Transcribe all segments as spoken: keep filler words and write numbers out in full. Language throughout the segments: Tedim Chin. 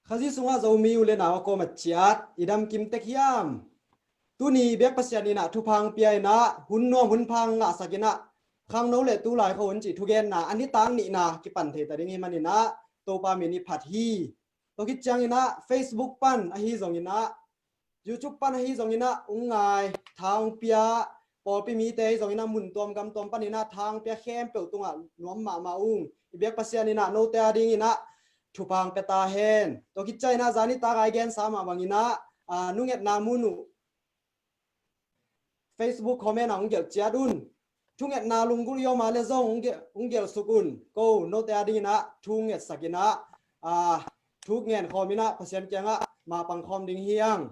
Khazih sungah Zomi u le nau a kawm a ciat i dam kim tek hiam? Tuni biak Pasian in ah thupha hong pia in ah hun nuam hun pha hong ngahsak in ah khangno le tulai khuahun cih thugenna a nitak nihna kipan thei ta ding hi manin ah Topa min i phat hi. Tua khit ciangin ah Facebook pan ahi zongin ah YouTube pan ahi zongin ah hong ngai, tha hong pia, pawlpi mite ahi zongin ah mun tuam gam tuam panin ah tha hong pia khempeuh tungah nuam mahmah ung. I biak Pasian in ah note a dingin ah thupha hong pia ta hen. Tua khit ciangin ah zan nitak a i gensa mah bangin ah, ah, nungetna mun uh Facebook comment ah hong gelh ciat un. Thungetna lunggulh i om a le zong hong gelh, hong gelh suk un. Ko note a dingin ah thu ngetsak in ah, ah, thu ngen khawm in ah Pasian kiangah mapang khawm ding hi hang.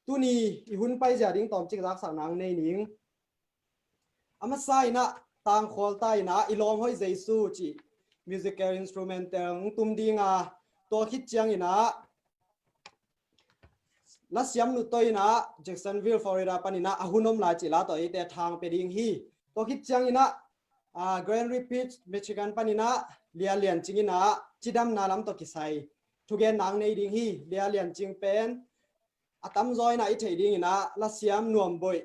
Tuni i hun paizia ding tawmcik zaksakna hong nei ning. A masa in ah tangkhual ta in ah I Lawm Hoih Jesu cih musical instrumental hong tum ding a, tua khit ciangin ah lasiam nu tawh in ah Jacksonville, Florida panin ah a hun om lai cih la tawh eite tha hong pia ding hi. Tua khit ciangin ah, ah, Grand Rapids, Michigan panin ah Lia Lian Cing in ah cidamna lam tawh kisai thugenna hong nei ding hi. Lia Lian Cing pen a tamzaw in ah i theih dingin ah lasiam nuam boih,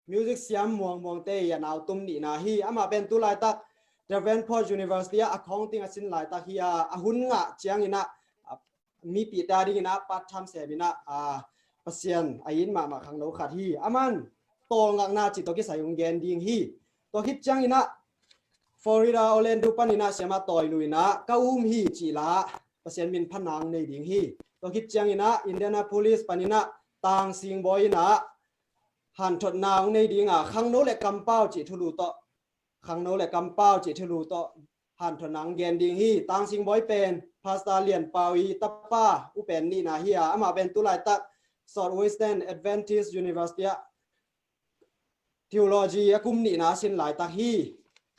music siam muangmuangte i a nau tum nihna hi. Amah pen tu laitak Davenport University ah accounting a sin laitak hi a, a hun ngah ciangin ah, ah, mipihte a dingin ah part time sem in ah, ah, Pasian a it mahmah khangno khat hi. Aman tawlngakna cih tawh kisai hong gen ding hi. Tua khit ciangin ah Florida Orlando panin ah siamah tawi lu in ah ka um hi cih la Pasian min phatna hong nei ding hi. Tua khit ciangin ah Indianapolis panin ah Tang Sing Bawi in ah hanthotna hong nei ding a, khangno le kampau cih thulu tawh, khangno le kampau cih thulu tawh hanthotna hong gen ding hi. Tang Sing Bawi pen Pastor Lian Pau i tapa u pen nihna hi a, amah pen tu laitak Southwestern Adventist University ah theology a kum nihna a sin laitak hi.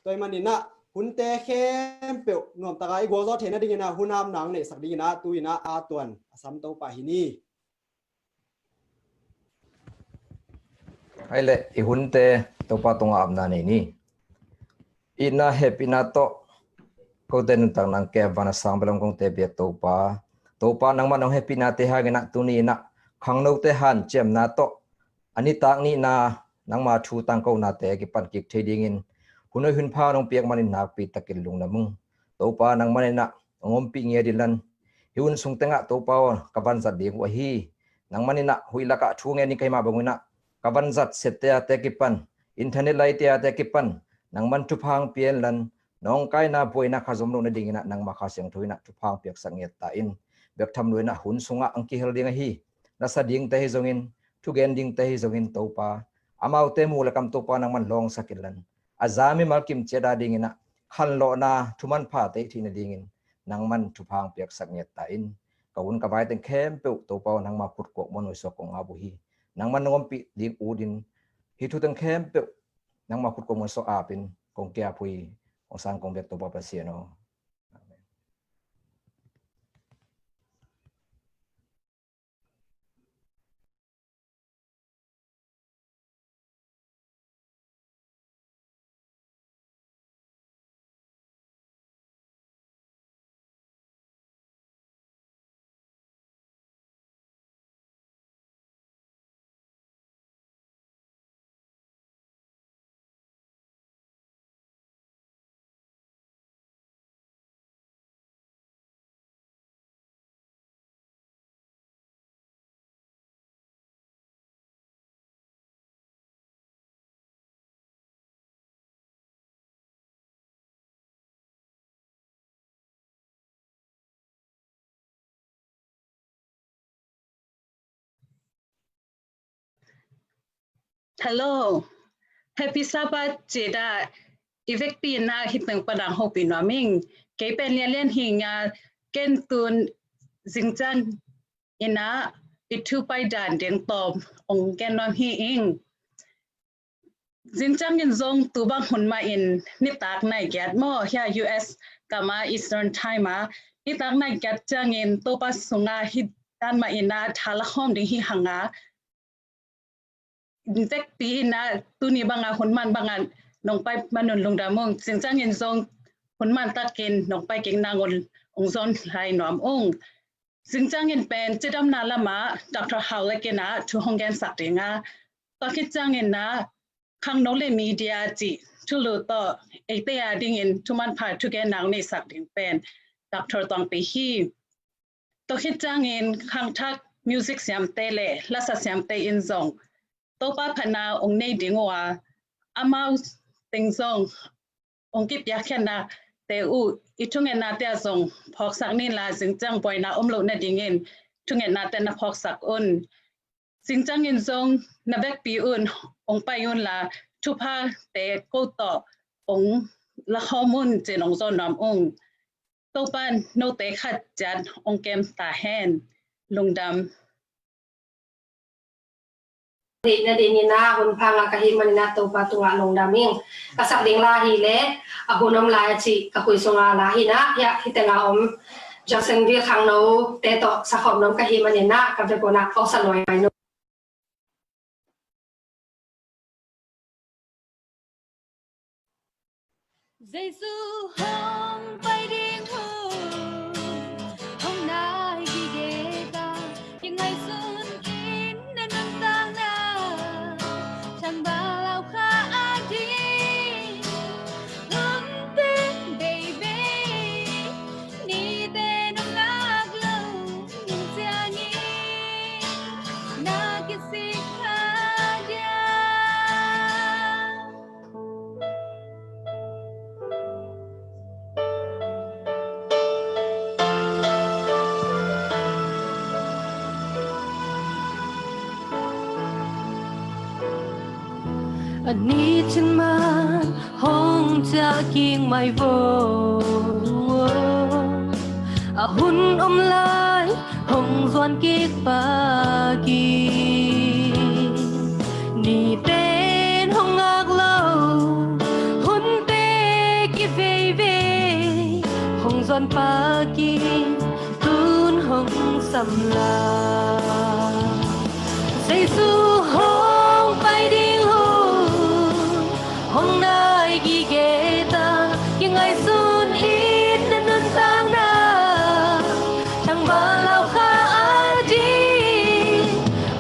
Tua ahih manin ah hunte khempeuh nuamtak a i gualzo theihna dingin ah hun a omna hong neihsak dingin ah tu in ah a tuan a sam Topa hi ni. Hai le, i hunte Topa tungah omna nei ni. Itna hehpihna tawh kote nuntakna hong kep a, van a sang bek lam kong teh biak Topa. Topa, nangmah nong hehpihnate hangin ah tuni in ah khangnote hanciamna tawh a nitak nihna nangma thu tangkonate kipan kik thei dingin hun hoih hun pha nong piak manin nakpi takin lungdam ung. Topa, nangmah in ah hong ompih ngiat inla, hih hun sung tengah Topa aw ka vanzat ding uh ahi, Nangman in ah huih lakah thu ngen ding ka hih mah bang un ah, ka vanzat siate a te kipan, internet laite a te kipan, nangman thupha hong pia inla, nawngkaina buaina khat zom loh nadingin ah nangmah Kha Siangtho in ah thupha hong piaksak ngiat ta in. Bek tham lo in ah hun sungah hong kihel ding ahi, lasa dingte hi zongin, thugen dingte hi zongin Topa, amaute mu le kam Topa nangman lawngsak inla, a za mimal kim ciat a dingin ah khanlawhna thu manphate i theih nadingin nangman thupha hong piaksak ngiat ta in. Ka hun ka vai teng khempeuh Topa aw, nangmah khut kuak muan uh suak kong ap uh hi. Nangman nong ompih ding ut in, hih thu teng khempeuh nangmah khut kuak muan suak ap in kong ki-ap uh hi. Kong san kong bek Topa Pasian aw. Amen. Hello. Happy Sabbath, Jeda. I vekpi in ah hih teng pan hong hopih nuam ing. Kei pen Lian Lian hi ing a, ken tun zingciang in ah i thu pai dan ding tawm hong gen nuam hi ing. Zingciang in zong tu bang hun mah in nitak nai giat maw, hia U S gam ah Eastern Time ah nitak nai giat ciangin Topa sungah hih dan mah in ah tha la khawm ding hi hang a, vekpi in ah tuni bang a hun man bang a nong pai man un lungdam ung. Zingciang in zong hun man takin nong pai kik nang un hong zawn lai nuam ung. Zingciang in pen cidamna lam ah Doctor Hau Lek in ah thu hong gensak ding a, tua khit ciangin ah khangno le media cih thulu tawh eite a dingin thu manpha thugen nang neisak ding pen Doctor Tuang Pi hi. Tua khit ciangin khangthak music siamte le lasa siamte in zong Topa phatna hong nei ding uh a, amau teng zong hong kipiakkhiatnate uh i thungetnate ah zong phawksak ni in la, zingciang buaina om loh nadingin thungetnate na phawksak un. Zingciang in zong na vekpi un hong pai un la, thuphate ko tawh hong la khawm un ci-in hong zawn nuam ung. Topa'n note khat ciat hong kem ta hen. Lungdam. Deihna dingin ah hun pha ngah ka hih manin ah Topa tungah lungdam ing. Ka sak ding la hi leh a hun om lai a cih ka khui sungah la hi in ah, hia hih tengah om Jacksonville khangnote tawh sakhawm nuam ka hih manin ah ka vekpi un ah awksa nuam ing. Jesu hong pai ding hun, hong nai gige ta, kingaihsun in na nuntakna, thangvahlau kha a ding, hun teng veve, nite nong ngak lo, nung ciangin na kisik kha dia. A nicin man hong ciah kik mai vo. A hun om lai hong zuan kik pak in, nite in hong ngak lo, hunte kiveivei hong zuan pak in, tun hong samla. Jesu hong pai ding hun, hong nai gige ta, kingaihsun in na nuntakna, thangvahlau kha a ding,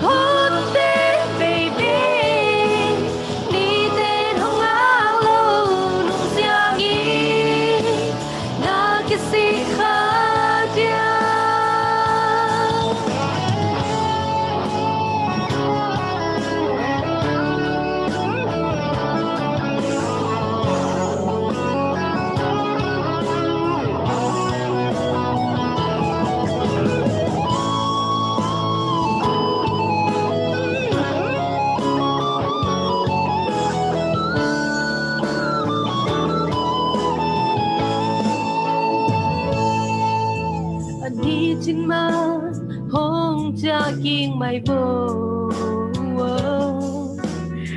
hun teng veve, nite in hong ngak lo, nung ciangin na kisik kha dia. Ai bo,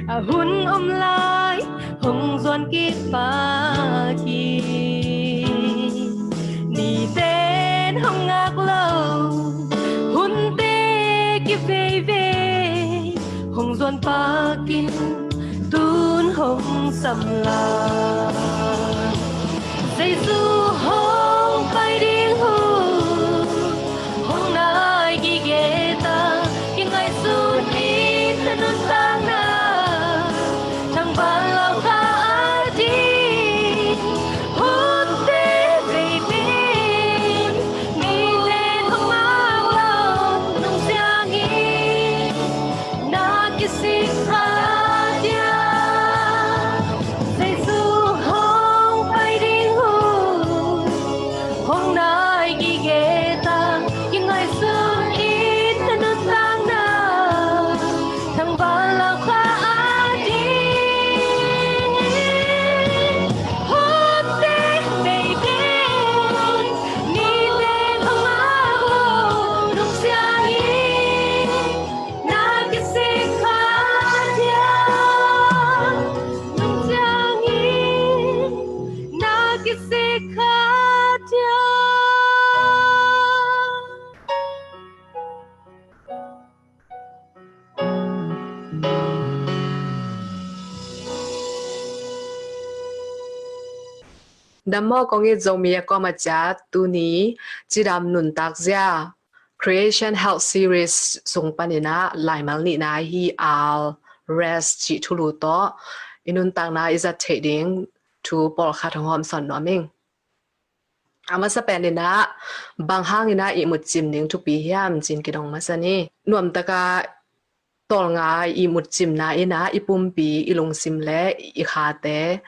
a hun om lai hong zuan kik pak hi. Niten hong ngak lo, hunte kiveivei hong zuan pakin tun hong samla. Jesu hong pai ding hun hong nai gige ta, kingaihsun in na nuntakna thangvan lau kha a ding. Hunte veivei in nite hong ngak lo, nung ciangin na kisik kha dia. Jesu hong pai ding hun hong nai gige ta, kingaihsun in na nuntakna thangvan lau kha a ding. Hunte veivei in nite hong ngak lo, nung ciangin na kisik kha dia, nung ciangin na kisik kha dia. Dam maw, kong it Zomi a kawm a ciat tuni Cidam nuntak zia Creation Health Series sung panin ah laimal nihna hi, Al Rest cih thulu tawh i nuntakna i zat theih ding thu pawlkhat hong hawmsawn nuam ing. A masa pen in ah, bang hangin ah ihmut cim ding thupi hiam, ci-in kidong masa ni. Nuamtaka tawlnga ihmut cimna in ah i pumpi, i lungsim le i khate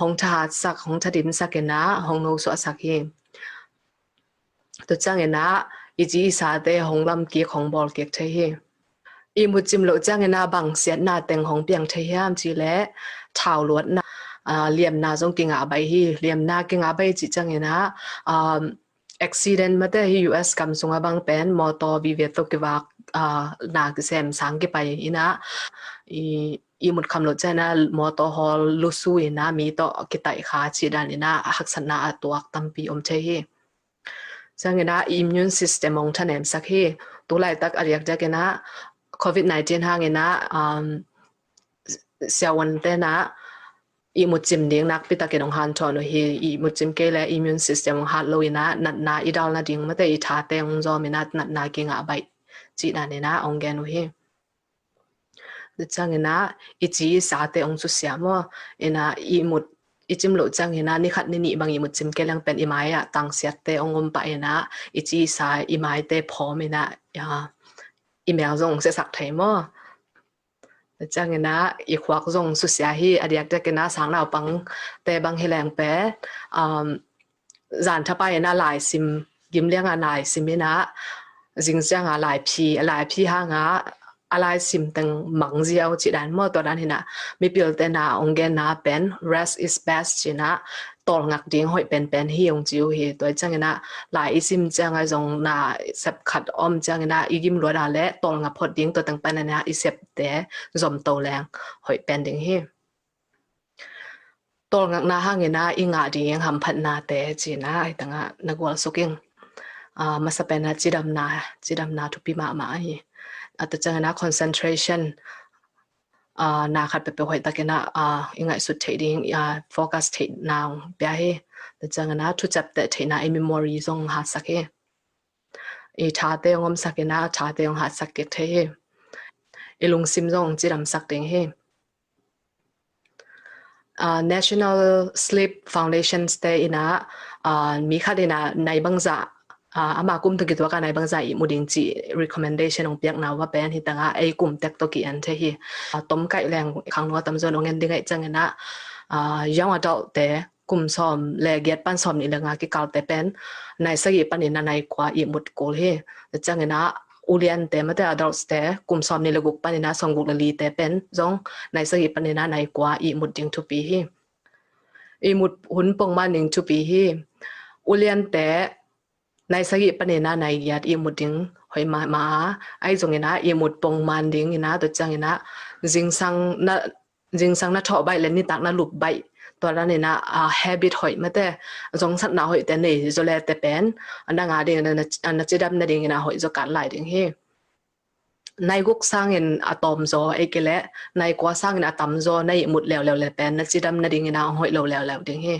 hong thahatsak, hong thadimsak in ah hong nosuahsak hi. Tua ciangin ah i ci i sate hong lam kik, hong bawl kik thei hi. Ihmut cim loh ciangin ah bang siatna teng hong piang thei hiam cih leh thau luatna, aa, liamna zong kingah baih hi. Liamna kingah baih cih ciangin ah, um, accident mate hi, U S gam sungah bang pen mawtaw vive tawh kivak, aa, na kisem sang kipai in ah, i, ihmut kham loh ciangin ah mawtaw hawl lusu in ah mi tawh kitaih kha cih dan in ah haksatna a tuak tampi om thei hi. Ciangin ah immune system hong thanemsak hi. Tu laitak a diakdiak in ah covid nineteen hangin ah, um, siavuante in ah ihmut cim ding nakpi takin hong hanthawn uh hi. Ihmut cim kei leh immune system hong hat lo in ah natna i dal nading mate i thate hong zawm in ah natna kingah baih cih dan in ah hong gen uh hi. Tua ciangin ah i ci i sate hong susia maw. In ah ihmut i cim loh ciangin ah ni khat ni nih bang ihmut cim kei leng pen i mai ah tangsiatte hong om pah in ah i ci i sa, i maite phawm in ah, ya, i mel zong hong siasak thei maw. Tua ciangin ah i khuak zong susia hi. A diakdiakin ah sangnaupangte bang hi leng pen, um, zan thapai in ah laisim, gim liang ah laisim in ah, zing ciang ah laiphi, a laiphi hang ah a laisim teng mang ziau cih dan maw. Tua dan hi in ah mipilte in ah hong genna pen rest is best ci-in ah tawlngak ding hoih penpen hi hong ci uh hi. Tua ciangin ah lai i sim ciang ah zong na sep khat om ciangin ah i gim luat ah leh tawlnga phot ding, tua teng pan in ah i septe zomto leng hoih pen ding hi. Tawlngakna hangin ah i ngah ding hamphatnate ci-in ah hi tangah na gualsuk ing. Aa, masa pen ah cidamna, cidamna thupi mahmah hi. A tua ciangin ah concentration, aa, na khat peuhpeuh hoih takin ah, aa, i ngaihsut theih ding, aa, focus theihna hong pia hi. Tua ciangin ah thucapteh theihna, i memory zong hatsak hi. I thate hong omsak in ah thate hong hatsak kik thei hi. I lungsim zong cidamsak ding hi. Aa, National Sleep Foundations te in ah, aa, mi khat in ah nai bangzah, aa, ama kum tawh kituak ah nai bangzah ihmu ding cih recommendation hong piakna uh a pen hi tangah ei kum tek tawh ki-en thei hi. Aa, tomkaih leng khangno a tamzaw in hong en ding ahih ciangin ah, aa, young adult te kum sawm le giat pan sawm nih le nga kikalte pen nai sagih panin ah nai kua ihmut kul hi. Tua ciangin ah uliante mate adults te kum sawm nih le guk panin ah sawm guk le lite pen zong nai sagih panin ah nai kua ihmut ding thupi hi. Ihmut hun pongman ding thupi hi. Uliante nai sagih panin ah nai giat ihmut ding hoih mahmah a, ahi zongin ah ihmut pongman dingin ah, tua ciangin ah zingsang na, zingsang na thawh baih le nitak na lup baih, tua dan in ah, ah, habit hoih mate, zongsatna hoihte nei zaw le te pen a nang a dingin ah na, na cidam nadingin ah hoih zaw kat lai ding hi. Nai guk sangin a tawm zaw ei kei leh nai kua sangin a tam zaw na ihmut leuleu le pen na cidam nadingin ah hong hoih lo leuleu ding hi.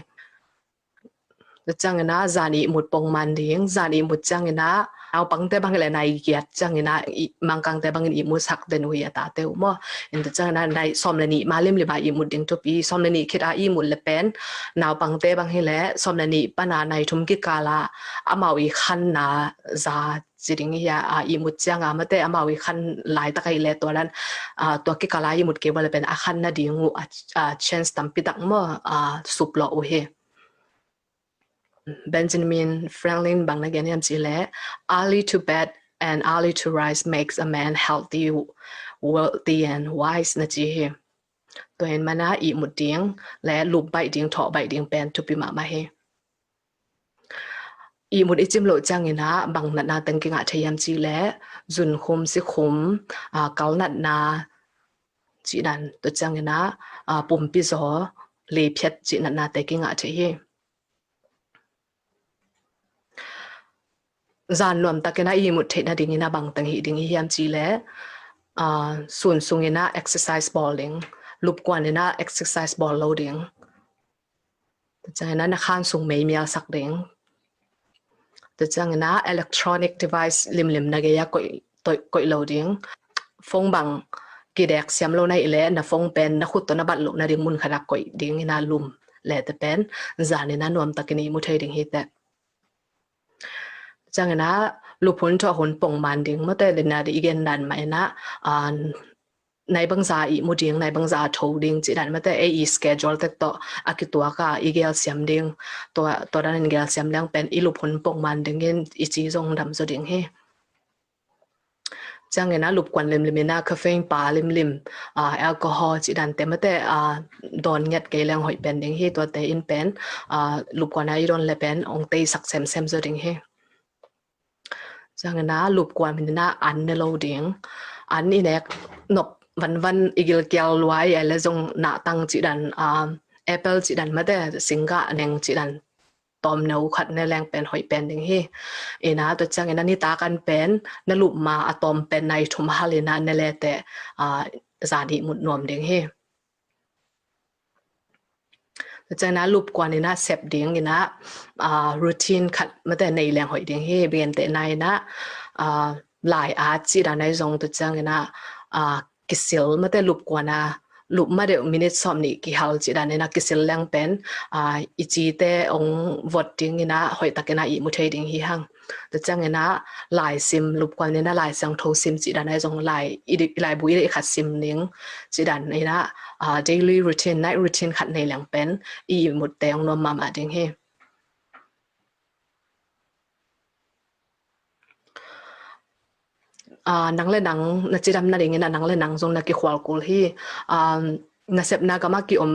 Tua ciangin ah zan ihmut pongman ding, zan ihmut ciangin ah naupangte bang hi leh nai giat ciangin ah i, Mangkangte bangin ihmut sak den uh hi, a tate uh maw. In tua ciangin ah nai sawm le nih ma limlim ah ihmut ding thupi, sawm le nih khit ah ihmut le pen naupangte bang hi leh sawm le nih pan a nai thum kikal ah amau i khanna za ci ding hi a, a ihmut ciang a mate amau i khan laitak ahih leh tua dan, a, tua kikal a ihmut kei ua le pen a khan nading uh a, a chance tampi tak maw, a, sup lawh uh hi. Benjamin Franklin bang na gen hiam cih leh, "Early to bed and early to rise makes a man healthy, wealthy and wise," na ci hi. Tua ahih manin ah ihmut ding le lup baih ding, thawh baih ding pen thupi mahmah hi. Ihmut i cim loh ciangin ah bang natna teng kingah thei hiam cih leh, zunkhum, sikhum, a, kal natna cih dan, tua ciangin ah, a, pumpi zaw, leiphiat cih natnate kingah thei hi. Zan nuamtakin ah ihmut theih nadingin ah bang teng hih ding hi hiam cih leh, a, sun sungin ah exercise bawl ding, lupkuan in ah exercise bawl lo ding. Tua ciangin ah na khan sung mei mialsak ding. Tua ciangin ah electronic device limlim na gei ah koih, koih lo ding. Phone bang kidek siam lo na hih leh na phone pen na khut tawh na bat loh nading mun khat ah koih dingin ah lum le te pen zanin ah nuamtakin ihmu thei ding hi teh. Tua ciangin ah lup hun thawh hun pongman ding mate, dena i gen dan mah in ah, a, nai bangza ihmu ding, nai bangza tho ding cih dan mate, ei i schedule tek tawh a kituak a i gelsiam ding, tua, tua danin gelsiam leng pen i lup hun pongman dingin i ci zong dam zaw ding hi. Ciangin ah lupkuan limlim in ah caffeine pa limlim, a, alcohol cih dante mate, a, dawn ngiat kei leng hoih pen ding hi, tuate in pen, a, lupkuan a i dawn le pen hong teisak semsem zaw ding hi. Ciangin ah lupkuan in ah an ne lo ding. An i nek nop vanvan, i gilkial lua i le zong nahtang cih dan, a, apple cih dan mate, singgah neng cih dan tawmno khat ne leng pen hoih pen ding hi. In ah tua ciangin ah nitak an pen na lup ma a tawm pen nai thum hal in ah ne le teh, a, zan ihmut nuam ding hi. Tua ciangin ah lupkuan in ah sep dingin ah, a, routine khat mate nei leng hoih ding hi. Bang gen teh na in ah, a, lai at cih dan ahi zong tua ciangin ah, a, kisil mate lupkuan a lup ma deuh minute sawm nih kihal cih dan in ah kisil leng pen, a, i cite hong vot dingin ah hoihtakin ah ihmu thei ding hi hang. Tua ciangin ah laisim, lupkuan in ah Lai Siangtho sim cih dan ahi zong lai, i di, laibu i deih khat sim ding cih dan in ah, a, daily routine, night routine khat nei leng pen i ihmutte hong nuam mahmah ding hi. A, nang le nang na cidam nadingin ah nang le nang zong na kikhual kul hi. A, nasepna gamah ki-om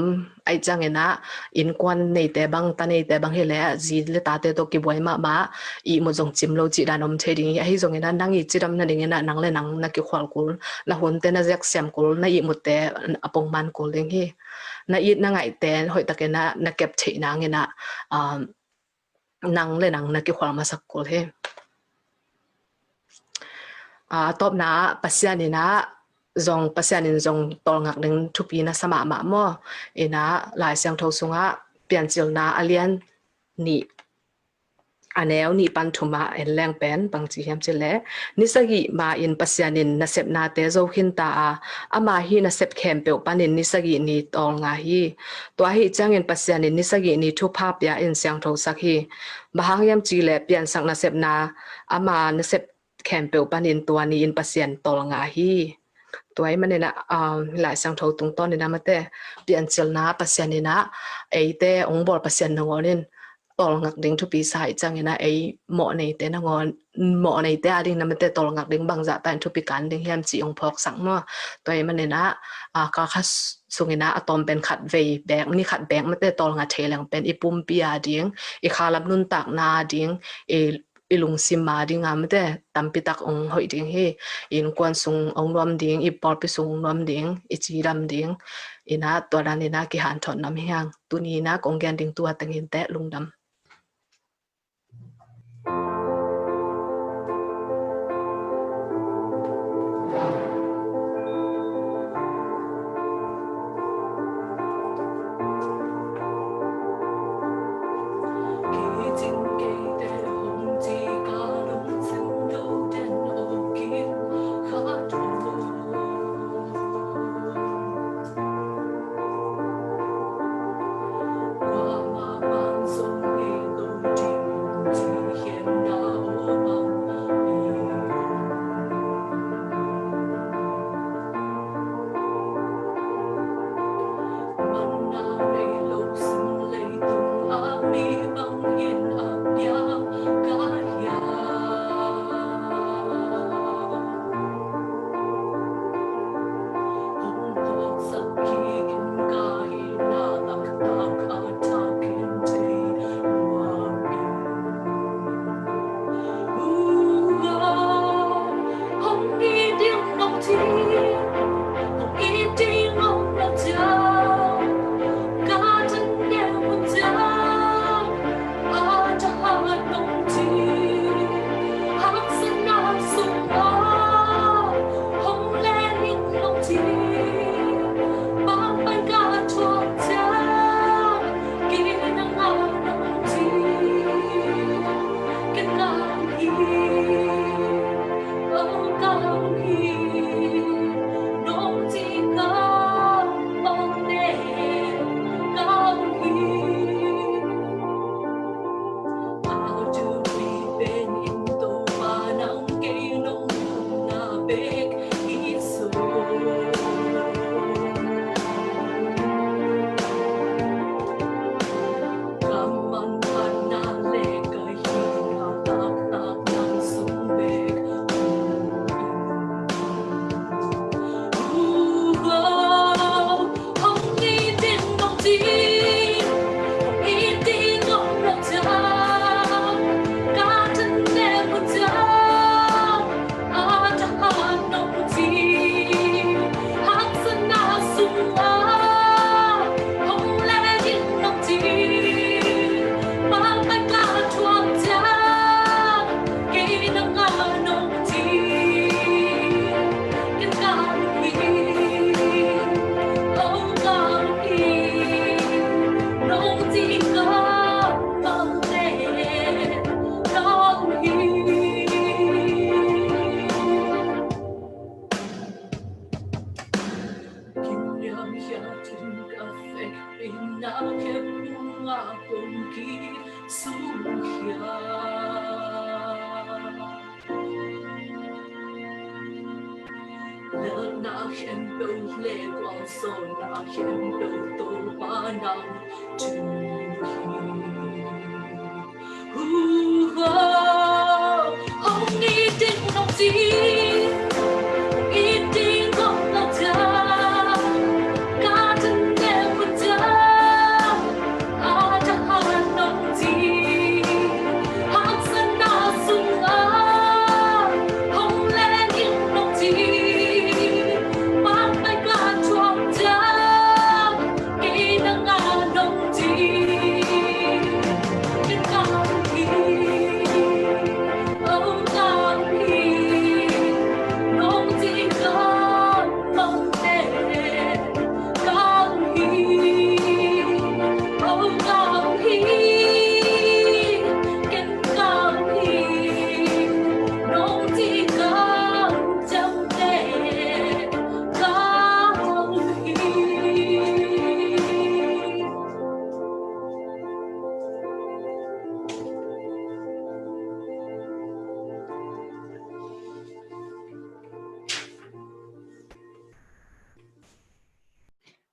ahih ciangin ah innkuan neite bang, ta neite bang hi leh zi le tate tawh kibuai mahmah, ihmut zong cim lo cih dan om thei ding hi. Ahi zongin ah nang i cidam nadingin ah nang le nang na kikhual kul, na hunte na zeksiam kul, na ihmutte a pongman kul ding hi. Na it na ngaihte hoihtakin ah na kep theih nangin ah, a, nang le nang na kikhual masak kul hi. A, a tawpna ah Pasian in ah zong, Pasian in zong tawlngak ding thupi na sa mahmah maw. In ah Lai Siangtho sungah Piancilna a lian nih, a neu nih pan thum ah en leng pen bang ci hiam cih leh, ni sagih ma-in Pasian in nasepnate zo khin ta a, ama hih nasep khempeuh panin ni sagih ni tawlnga hi. Tua ahih ciangin Pasian in ni sagih ni thupha pia in siangthosak hi. Bang hang hiam cih leh piansak nasepna ama nasep khempeuh panin tua ni-in Pasian tawlnga hi. Tua ahih manin ah, um, Lai Siangtho tungtawn in ah mate, Piancilna Pasian in ah eite hong bawl Pasian nangawn in tawlngak ding thupi sa ahih ciangin ah ei mawh neite nangawn, mawh neite a ding na mate tawlngak ding bangzah ta in thupi kan ding hiam cih hong phawksak maw. Tua ahih manin ah, a, kal khat sungin ah a tawm pen khat vei beek, ni khat beek mate tawlnga thei leng pen i pumpi a ding, i khalam nuntakna a ding, i i lungsim ma ding a mate tampi tak ong hoih ding hi. Innkuan sung ong nuam ding, i pawlpi sung ong nuam ding, i cidam ding. Ina tua dan ina kihanthawn nam hi hang. Tuni ina kong gen ding tua tengin te lungdam.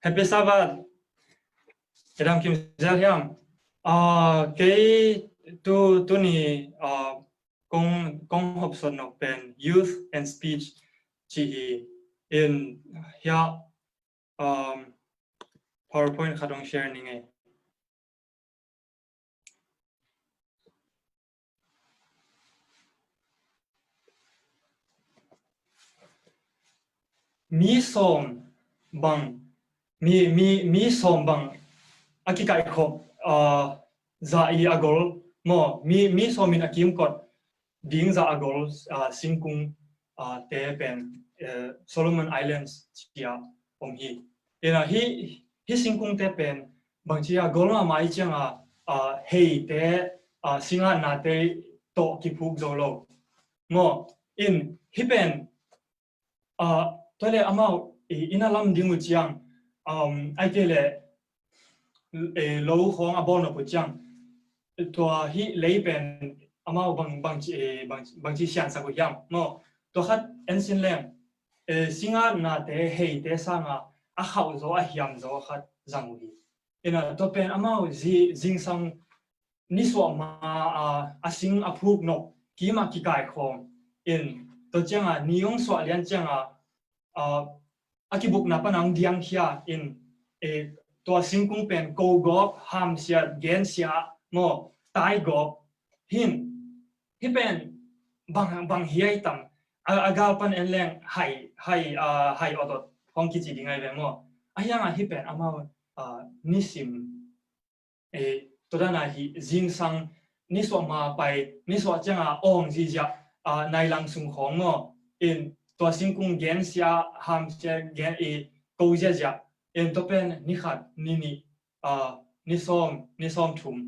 Happy Sabbath. Edam kim zel hiam? Ah, kei tu, tuni, ah, kong, kong hopsot nok pen youth and speech ci hi. In hia, um, PowerPoint khat ong share ni ngei. mi sawm bang, mi, mi, mi sawm bang a kikaikhop, ah, za i a gol maw, mi, mi sawm in a kimkot ding za a gol, ah, singkung, ah, te pen, eh, Solomon Islands ci-a om hi. Ina hi, hi singkungte pen bangci a gol mahmah i cianga, ah, heite, ah, singatnate tawh kiphuk zo lo maw. In hi pen, ah, tua le amau i, ina lam ding uh ciang, um, ai kei le, eh, lo khawng a bawl nop uh ciang, tua hi lei pen amau bang, bangci, eh, bang, bangci siansak uh hiam maw. Tua khat en sin leng, eh, singatnate heite sanga a khauh zaw a hiam zaw khat zang uh hi. Ina tua pen amau zi, zingsang nisuah ma a, a sing a phuk nop kima kikaikhawm in, tua cianga ni hong suah lian cianga, a, a kibukna pana hong diangkhia in, e, tua singkung pen ko gawp, hamsiat, gensia maw, tai gawp hin, hi pen bang, bang hiai tam, a, a gal pan en leng hai, hai, a, hai otot hong kici ding ai ve maw. A hianga hi pen amau, a, nisim, eh, tua dana hi zingsang nisuah ma pai, nisuah cianga awng zizia, ah, nailang sung khawng maw. In tua singkung gensia, hamsia, gen i ko ziazia. In tua pen ni khat, ni nih, ah, ni sawm, ni sawm thum.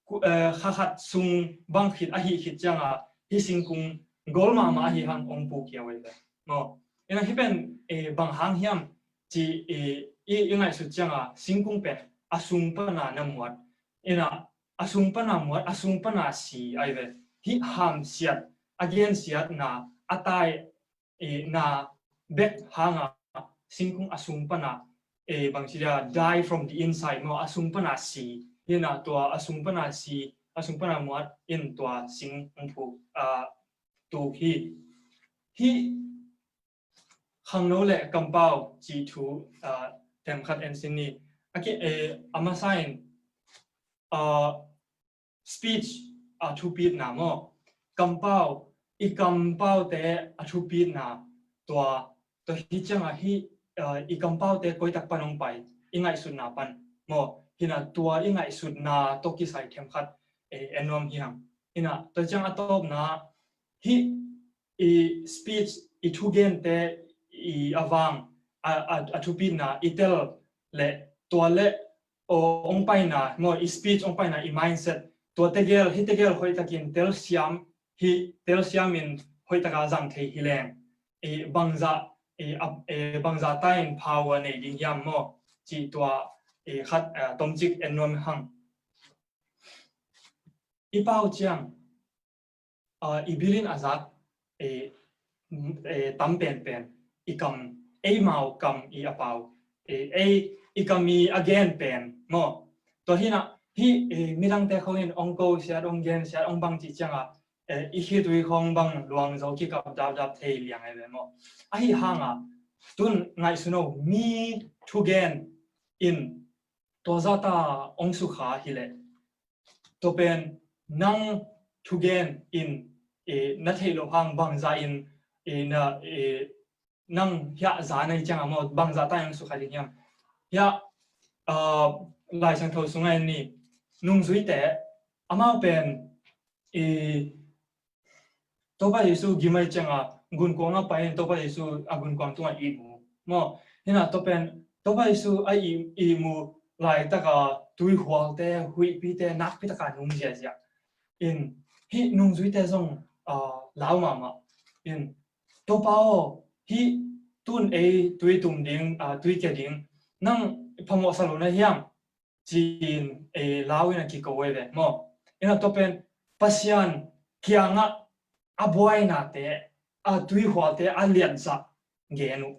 Ku, eh, kha khat sung bang khit a hih khit cianga hi singkung gol mahmah ahi hang ong pu kia wai ve maw. Ina hi pen, eh, bang hang hiam ci, eh, i, i ngaihsut cianga singkung pen a sung pana na muat. Ina a sung pana muat, a sung pana si ai ve. Hi hamsiat, a gensiatna, a tai, eh, na bek hanga singkung a sung pana, eh, bangci dia die from the inside maw, a sung pana si. Ina tua a sung pana si, a sung pana muat in tua sing ong phuk, ah, tuk hi. Hi khangno le kampau ci thu, ah, themkhat en sin ni. A ki, eh, a masa in, ah, speech a thupitna maw. Kampau, i kampaute a thupitna tua, tua hi cianga hi, ah, i kampaute koitak pan ong pai, i ngaihsutna pan maw. Hina tua i ngaihsutna tawh kisai themkhat, eh, en nuam hi hang. Hina tua ciang a tawpna hi i speech, i thugente, i a vang, a, a, a thupitna, i tel le tua le, o, ong paina, maw, i speech ong paina, i mindset, tua tegel, hi tegel hoihtakin telsiam, hi telsiam in hoihtaka zang thei hi leng. I bangza, i, a, i bangza ta in power nei ding hiam maw, ci tua, i khat, a, tomcik en nuam hang. I pau ciang, ah, i bilin a zak, eh, m-, eh, tam penpen, i kam, ei mau kam i a pau, eh, ei, i kam i a gen pen maw. Tua hina, hi, eh, midangte khong in ong ko siat, ong gen siat, ong bang ci cianga, eh, i khitui khong bang luang zo kikap dapdap thei liang ai ve maw. Ahi hanga, tun ngaihsun o mi thugen in tua zata ong sukha hileh. Tua pen nang thugen in, eh, na theih loh hang bangza in, eh, na, eh, nang hiah za na hi cianga maw, bangza ta ong sukha ding hiam. Hiah, ah, Lai Siangtho sunga en ni, nungzuite, amau pen, eh, Topa Jesu gim ai cianga gunkuang a pai in Topa Jesu a gunkuang tungah ihmu maw. Hina tua pen Topa Jesu a ih, ihmu laitaka tuihualte, huihpite, nakpitaka nung ziazia. In hi nungzuite zong, ah, lau mahmah. In Topa aw, hi tun ei tui tum ding, ah, tui kia ding, nang phamawhsa lo na hiam? Ci-in, eh, lau in a kiko ei ve maw. Ina tua pen Pasian kiangah a buainate, a tuihualte a liatzah gen uh.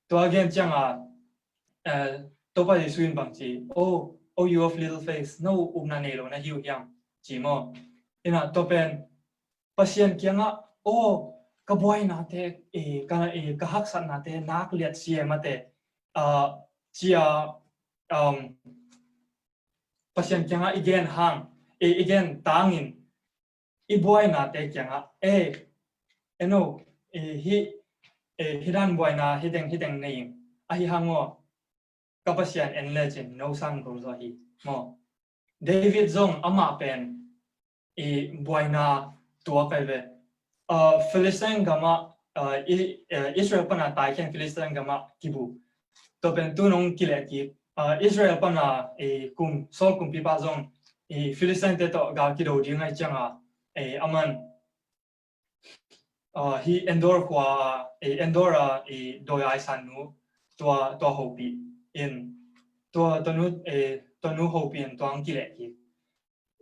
Tua gen cianga, eh, Topa Jesu in bang ci, "Oh, oh, you of little faith, no upna nei lo na hi uh hiam?" ci maw. Ina tua pen Pasian kiangah, "Aw, ka buainate, eh, ka, eh, ka haksatnate nak liat siamate," ah, cia, um, Pasian kiangah i gen hang, eh, i gen tangin, i buainate kiangah, "Eh, eno, eh, hi, eh, hih dan buaina hiteng hiteng nei ing. Ahi hang aw, ka Pasian en lecin no sang gol zaw hi maw. David zong amah pen i buaina tuak ai ve. Ah, Philistine gamah, ah, i, eh, Israel pana taikhian Philistine gamah kibu. Tua pen tu nong kileh kik. Ah, Israel pana i kum, Saul kumpipa zong i Philistine te tawh gal kido ding ai cianga, eh, aman, ah, hi Endor khua, eh, Endor a i dawi aisan nu tua, tua hopih in, tua, tua nu, eh, tua nu hopih in tua ang kileh kik.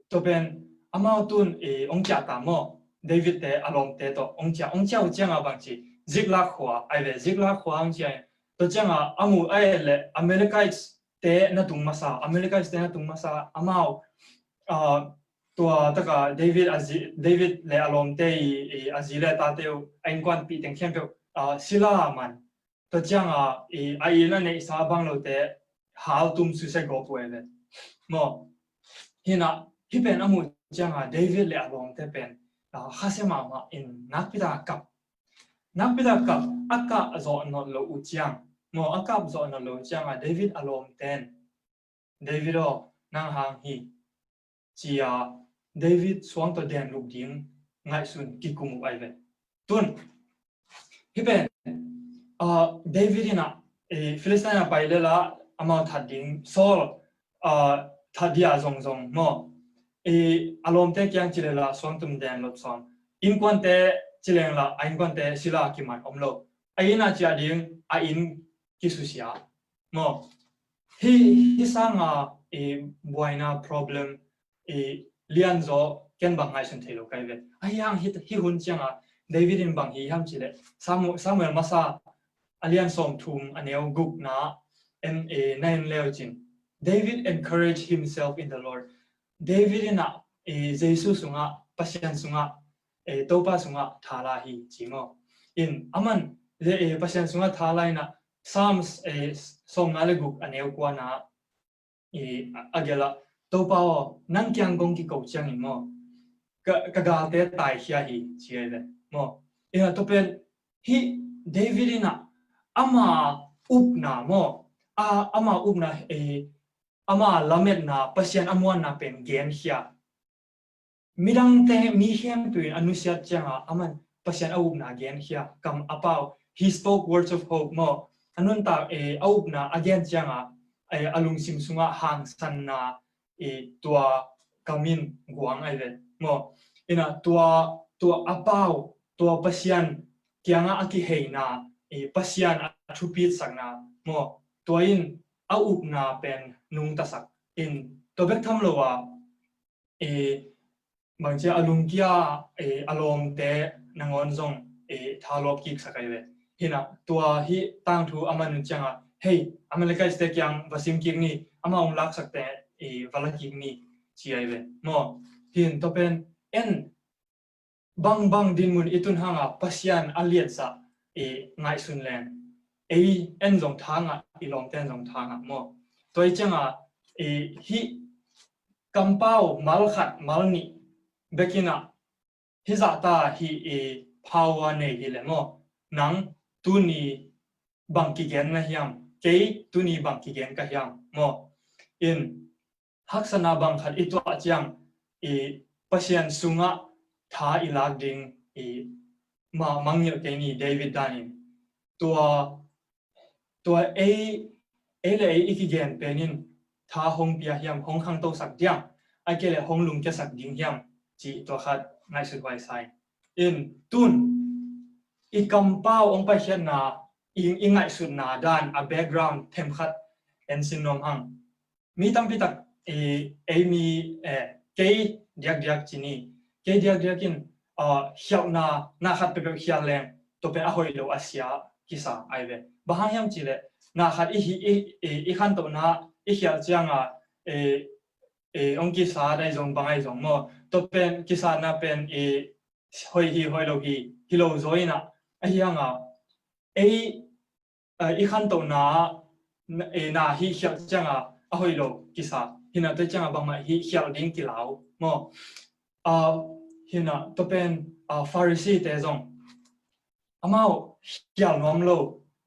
Tua pen amau tun, eh, ong ciah ta maw, David te a lawmte tawh ong ciah, ong ciah uh cianga bangci Ziklag khua ai ve. Ziklag khua ong ciah in, tua cianga a mu ai le Amalekites te na tung masa, Amalekites te na tung masa, amau, ah, tua taka David a zi, David le a lawmte i, i a zi le tate uh a innkuanpih teng khempeuh, ah, sila man. Tua cianga i, a inn a neihsa bang lote hal tum susia gawp uh ai ve maw. Hina, hih pen a muh cianga David le a lawmte pen, ah, khasia mahmah in nakpi taka kap. Nakpi taka kap, a kap zawh nawn lo uh ciang maw, a kap zawh nawn lo uh cianga David a lawmten, David aw, nang hang hi, ci-a David suang tawh den luk ding ngaihsun kikum uh ai ve. Tun, hih pen, ah, David in ah, eh, Philistine a pai lela amau that ding, Saul, ah, that dia zongzong maw, eh, a lawmte kiang ci lela suang tum den lot sawm. Innkuante ci leng la a innkuante sila kiman om lo. A inn a ciah ding a inn kisusia maw. Hih, hih sanga, eh, buaina problem, eh, lianzaw ken bang ngaihsun thei lo kai ve. Ahi hang hih, hih hun cianga David in bang hi hiam cileh Samu-, Samuel masa a lian sawm thum a neu gukna en, eh, na en leu cin. David encouraged himself in the Lord. David in ah, eh, Jesu sungah, Pasian sungah, eh, Topa sungah thala hi ci maw. In aman, eh, Pasian sungah thala in ah Psalms, eh, sawmna le guk a neu kuana, eh, a, a gela, Topa aw, nang kiang kong kiko ciangin maw, ka, ka galte taikhia hi ci ai ve maw. In ah tua pen hih David in ah ama upna maw, a, ama upna, eh, ama lametna, Pasian a muanna pen genkhia. Midangte, mi khempeuh in a nusiat cianga aman Pasian a upna genkhia, kam a pau, he spoke words of hope maw. A nuntak, eh, a upna a gen cianga, eh, a lungsim sungah hangsanna, eh, tua kam in guang ai ve maw. In ah tua, tua a pau, tua Pasian kiangah a kiheina, eh, Pasian a thupitsakna maw, tua in a upna pen nungtasak. In tua bek tham lo a, eh, bangcia a lungkia, eh, a lawmte nangawn zong, eh, thalawp kiksak ai ve. Hinah tua hih tangthu a man uh ciangah, hei, Amalekites te kiang va sim kik ni, amau hong laksakte, eh, va la kik ni, ci ai ve maw. Hin tua pen en bangbang dinmun i tun hanga Pasian a liatzah i ngaihsun leng, ei en zong thangah, i lawmte en zong thangah maw. Tua i cianga i hih kampau mal khat mal nih bekinah hih zahta hih i power nei hi le maw. Nang tuni bang kigen na hiam, kei tuni bang kigen ka hiam maw. In haksana bang khat i tuah ciang i Pasian sungah tha i lak ding i ma mangngilh kei ni David danin. Tua, tua ei, ei le ei i kigen penin tha hong pia hiam, hong khangtosak diam, a kei le hong lungkiasak ding hiam, ci tua khat ngaihsut huai sa in. In tun i kampau hong paikhiatna i, i ngaihsutna dan a background themkhat en sin nuam hang. Mi tampi tak, eh, ei mi, eh, kei diakdiak ci ni, kei diakdiak in, ah, khialhna na khat peuhpeuh khial leng tua pen a hoih lo a sia kisa ai ve. Bang hang hiam cileh na khat i, i, i, i khantohna i khialh cianga, eh, eh, hong kisa dai zong bang ai zong maw, tua pen kisana pen, eh, hoih hi hoih lo hi hi lo zaw inah ahi hanga ei, eh, i khantohna, eh, na hih khialh cianga a hoih lo kisa. Hinah tua cianga bangmah hih khialh ding kilau maw. Ah, hinah tua pen, ah, Pharisee te zong, amau khial nuam lo,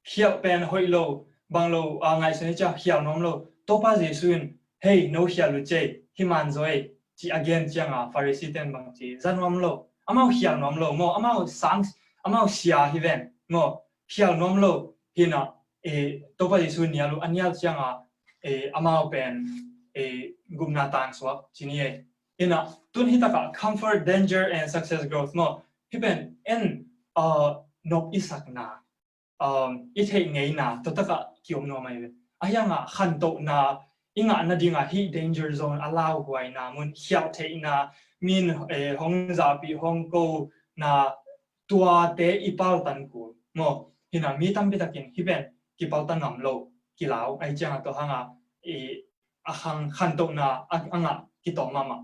khial pen hoih lo, bang lo, a, ngaihsun i cia khial nuam lo. Topa Jesu in, "Hei, no khial uh cei, hi man zaw ei," ci a gen cianga Pharisee ten bang ci, za nuam lo. Amau khial nuam lo maw, amau sang, amau sia hi ven maw, khial nuam lo. Hina, e, Topa Jesu nial uh, a nial cianga, e, amau pen, e, gupna tangsuak ci ni e. Hina, tun hi taka comfort, danger and success growth maw. Hi pen en, uh, nop i sakna, um, i theih ngeina, tua taka kiom nuam ai ve. A hianga khantohna, i ngah nadinga hi danger zone, a lauhuaina mun, khial theihna, min, eh, hong zapi, hong ko na, tuate i paltan kul maw. Hina mi tampi takin hi pen kipaltan ngam lo, kilau, ai cianga tua hanga, i, a khang khantohna, a, a ngah kitawm mahmah.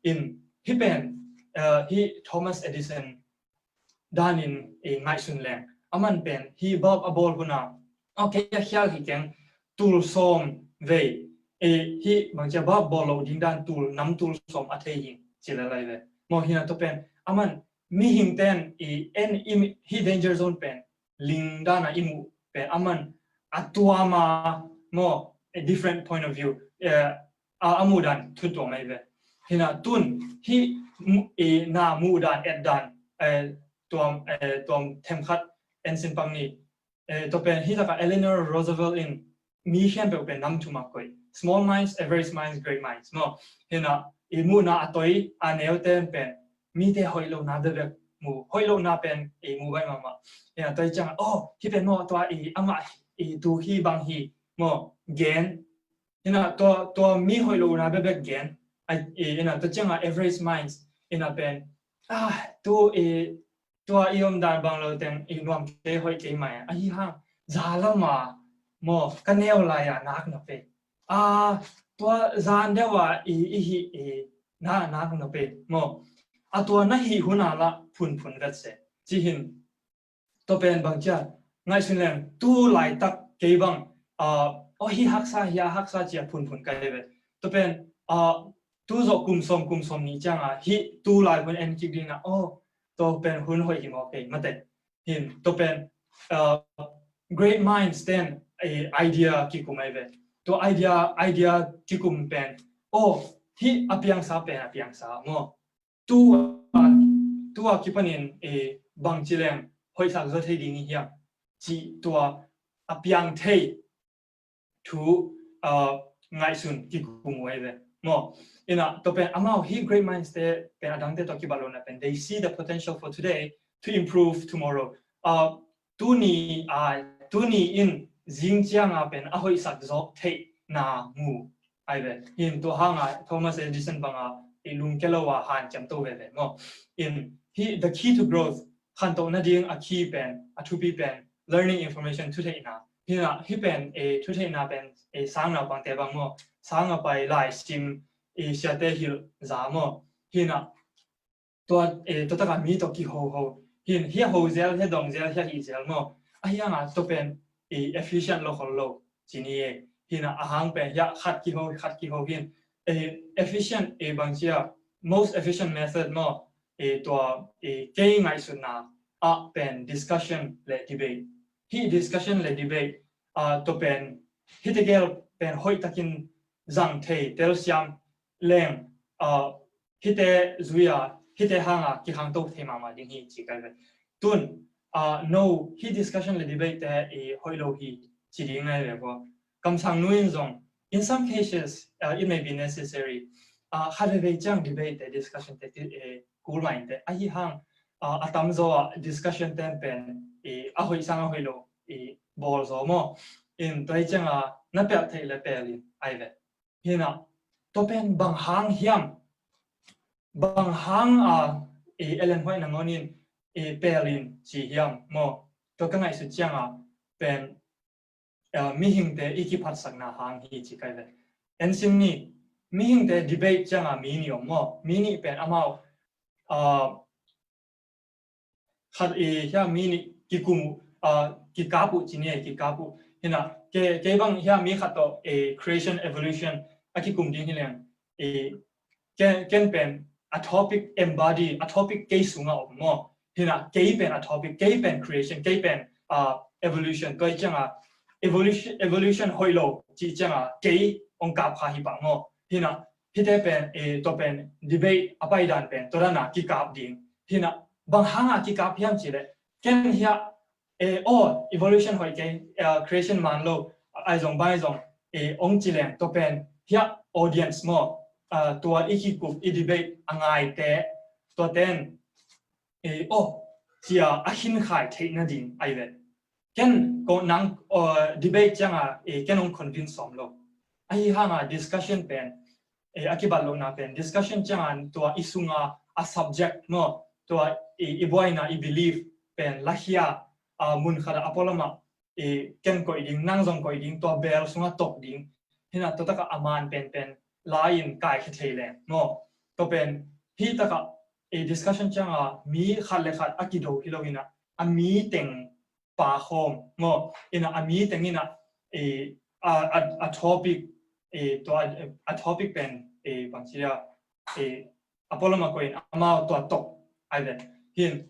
In, hi pen, eh, hi Thomas Edison danin, eh, ngaihsun leng. Aman pen, hi bulb a bawl huna, okay, a khial hi keng tul sawm vei, eh, hi bangcia bulb bawl lo ding dan tul, nam tul sawm a thei hi, ci lalai ve. Maw hina tua pen, aman mihing ten, i en, i mi-, hi danger zone pen, ling dana i muh pen, aman a tuama, maw, a different point of view, eh, a, a muh dan thu tuam ai ve. Hina tun hi mu-, i, na muh dan, et dan, eh, tuam, eh, tuam themkhat en sin pang ni. Eh, tua pen hi taka Eleanor Roosevelt in mi khempeuh pen nam thum a koih. Small minds, average minds, great minds. Maw, hina i muhna a toi, a neu ten pen mite hoih lohna bekbek mu, hoih lohna pen i mu bai mahmah. Hina tua i cianga, oh, hi pen maw tua i amah i tu hi bang hi maw gen. Hina tua, tua mi hoih lohna bekbek gen. Ai, i, hina tua cianga average minds. Hina pen, ah, tu i, tua i om dan bang lo teng i nuam kei hoih kei mai. A hi hang, za lama maw, ka neu lai a nak na pe. Ah, tua zan deuh a i, i hi i, na, nak na pe. Maw, a tua na hi huna la phunphun vet se. Ci hin, tua pen bang cia, ngaihsun leng, tu laitak kei bang, ah, oh, hi haksa, hi a haksa cia phunphun kai ve. Tua pen, ah, tu zawh kum sawm, kum sawm ni cianga, hi tu lai hun en kik dina, oh, tua pen hun hoih hi maw kei, mate. Hin, tua pen, ah, great minds ten, eh, idea kikum ai ve. Tua idea, idea kikum pen, oh, hi a piangsa pen, a piangsa maw. Tua, tua kipanin, eh, bangci leng hoihsak zaw thei ding i hiam, ci tua a piang thei thu, ah, ngaihsun kikum uh ai ve. Maw, ina, tua pen amau hi great minds te pen adangte tua kibat lona pen, they see the potential for today to improve tomorrow. Ah, tuni, ah, tuni in zing cianga pen a hoihsak zawk theihna mu ai ve. Hin tua hanga Thomas Edison banga i lungke lo a hanciam to veve maw. In hi the key to growth, khantoh nading a key pen, a thupi pen, learning information, thutheihna. Hina hi pen, e, thutheihna pen, e, sang naupangte bang maw. Sanga pai lai sim, e, siate hilh za maw. Hina tua, eh, tua taka mi tawh kihoho. Hin, hi a ho zel, hi a dong zel, hi a hih zel maw. A hianga tua pen, eh, efficient lo khol lo. Ci ni e. Hina a hang pen, hi a khat kiho, khat kiho hin. Eh, efficient, eh, bang cia, most efficient method maw. Eh, tua, eh, kei ngaihsutna ah pen discussion le debate. Hi discussion le debate, ah, tua pen, hi tegel pen hoih takin zang thei, telsiam leng, ah, hite zuia, hite hanga kikhangto thei mahmah ding hi ci kai ve. Tun, ah, no, hi discussion le debate te i hoih lo hi ci ding nai ve ko. Kamsang nu in zong, in some cases, ah, it may be necessary. Ah, khat veve ciang debate te, discussion te, ti, eh, kul mai te. A hi hang, ah, a tam zaw a discussion ten pen, eh, a hoih sang a hoih lo, eh, bawl zaw maw. In tua hi cianga na pelh theih le pelh in ai ve. Hina, tua pen bang hang hiam? Bang hang a, e, Ellen White nangawn in, e, pelin ci hiam maw? Tua ka ngaihsut cianga pen, e, mihingte i kiphatsakna hang hi ci kai ve. Ensin ni, mihingte debate cianga mi nih om maw? Mi nih pen amau, a, khat i hia mi nih kikum uh, kikap uh ci ni, kikap uh. Hina, ke, kei bang hia mi khat tawh, e, creation evolution a kikum ding hi leng. E, ken, ken pen a topic embody, a topic kei sunga om maw. Hinah kei pen a topic, kei pen creation, kei pen uh, evolution, tua i cianga evolution, evolution hoih lo ci cianga kei ong kap kha hi pah maw. Hinah hite pen e, tua pen debate a paidan pen tua dana kikap ding. Hinah bang hanga kikap hiam cileh ken hiah e, oh, evolution hoih kei, uh, creation man lo, ai zong bai zong e, ong cileng tua pen hiah audience maw, uh, tua i kikup i debate a ngaite tua ten e, oh, cia a khinkhai theih nading ai ve. Ken ko nang uh, debate cianga e, ken ong convince sawm lo. Ahi hanga discussion pen e, a kibat lohna pen discussion cianga tua i sunga a subject maw, tua i, i buaina i belief pen lahia a mun khata a polama e, ken koih ding, nang zong koih ding, tua bel sunga tok ding. Hinah tua taka a man penpen lai-in kai khe thei leng maw. Tua pen hi taka e, discussion cianga mi khat le khat a kido hi lo hinah a mi teng pa khawm maw. Ina a mi teng ina e, a, a, a topic e, tua a, a topic pen e, bangci dia e, a polama koin amau tua tok ai ve. Hin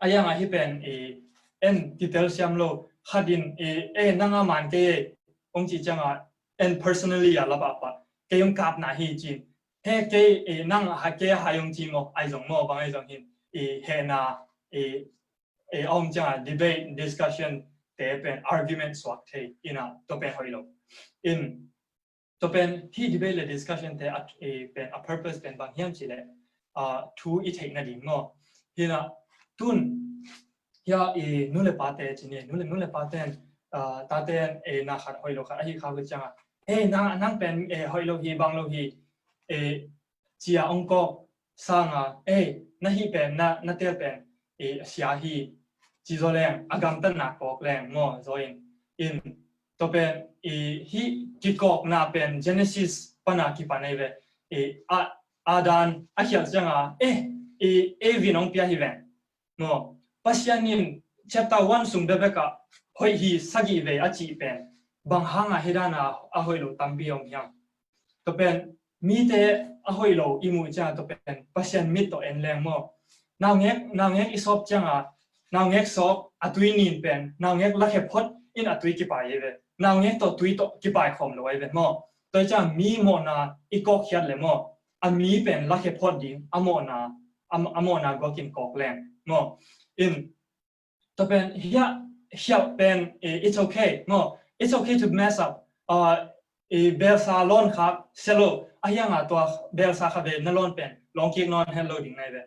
a yanga hi pen e, en kitel siam lo khatin e, e nanga man kei e, ong ci cianga en personally a lapa pa kei ong kapna hi cin. He kei e, nang ha kei ha ong ci maw, ai zong maw, bang ai zong hin e, hena e, e, a om cianga debate, discussion te pen argument suak thei ina tua pen hoih lo. In tua pen hi debate le discussion te a, e, pen a purpose pen bang hiam cileh a, thu i theih nading maw. Hina tun hia i nu le pa te cini, nu le, nu le pa ten a, ta ten e, na khat hoih lo khat ahi kha hu cianga e, na, nang pen e, hoih lo hi, bang lo hi e, cia ong kawk sanga e, na hi pen, na, na tel pen e, sia hi ci zaw leng a gamtatna kawk leng maw zaw in. In tua pen e, hi kikawkna pen Genesis pana kipan ei ve e, a, Adam a khial cianga e, e, Evin ong pia hi veng maw. Pasian in chapter one sung bebeka hoih hi sagih vei a cih pen bang hanga hidana a hoih lo tampi om hiam. Tua pen mite a hoih lo i muh cianga tua pen Pasian mit tawh en leng maw. Naungek, naungek i sawp cianga naungek sawp a tui nin pen naungek lakhe phot in a tui kipai ei ve. Naungek tawh tui tawh kipai khawm lo ei ve maw. Tua i cianga mi mawhna i kawkkhiat le maw. A mi pen lakhe phot ding a mawhna, a, a mawhna guakin kawk leng maw. In tua pen hiah hiah pen e, it's okay maw. It's okay to mess up. Uh, e, belsa lawn kha selo a hianga tua belsa kha ve na lawn pen lawng kik nawn hen lo ding nai ve